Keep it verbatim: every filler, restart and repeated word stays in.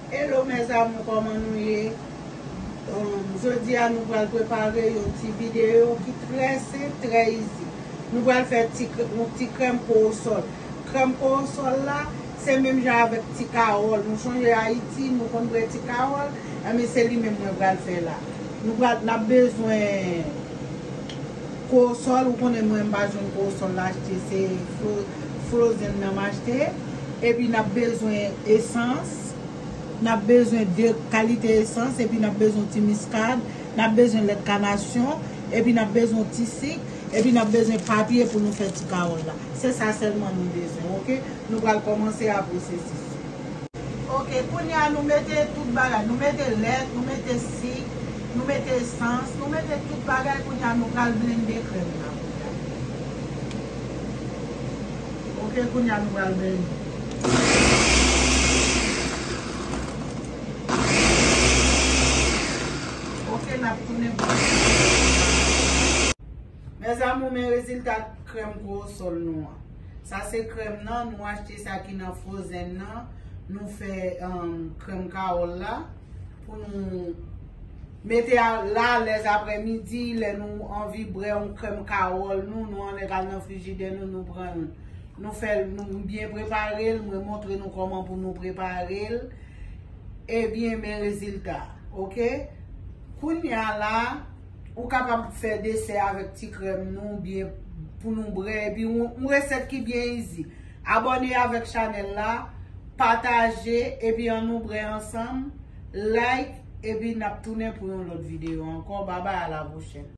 Hello mes amours, kòman nou ye? Um, jodi a nou pral prepare yon ti videyo ki trè senp, trè easy. Nou pral fè ti, yon ti krèm kowosòl. Krèm kowosòl la, se menm jan avèk ti kawòl. Nou sonje Ayiti, nou konn bwè ti kawòl, enben se li menm mwen pral fè la. Nou pral, n ap bezwen kowosòl, ou konnen mwen m pa jwenn kowosòl la achte, se fro-, frozen nan m achte. Epi n ap bezwen esans, n ap bezwen de kalite esans, epi n ap bezwen ti miskad, n ap bezwen lèt kanasyon, epi n ap bezwen ti sik, epi n ap bezwen papye pou nou fè ti kawòl la. Se sa sèlman nou bezwen, oke? Nou pral kòmanse a pwosesis. Oke, kounye a nou mete tout bagay. Nou mete lèt, nou mete sik, nou mete esans, nou mete tout bagay. Kounye a nou pral blende krèm nan. Oke, kounye a nou pral blende. Oke, n ap tounen pou Mes amours, men rezilta krèm kowosòl nou an. Sa se krèm nan, nou achte sa ki nan frozen nan. Nou fè, um, krèm kawòl la pou nou mete a, la alèz aprèmidi, lè nou anvi bwè yon krèm kawòl nou, nou annik al nan frijidè nou, nou pran l. Nou fè l, nou byen prepare l, mwen montre nou kòman pou nou prepare l. Ebyen, men rezilta, oke? Kounye a la, ou kapab fè desè avèk ti krèm nou, oubyen pou nou bwè, epi yon, yon resèt ki byen easy. Abòne avèk chanèl la, pataje, epi ann nou bwè ansanm, like, epi n ap tounen pou yon lòt videyo ankò. Babay, a la pwochèn.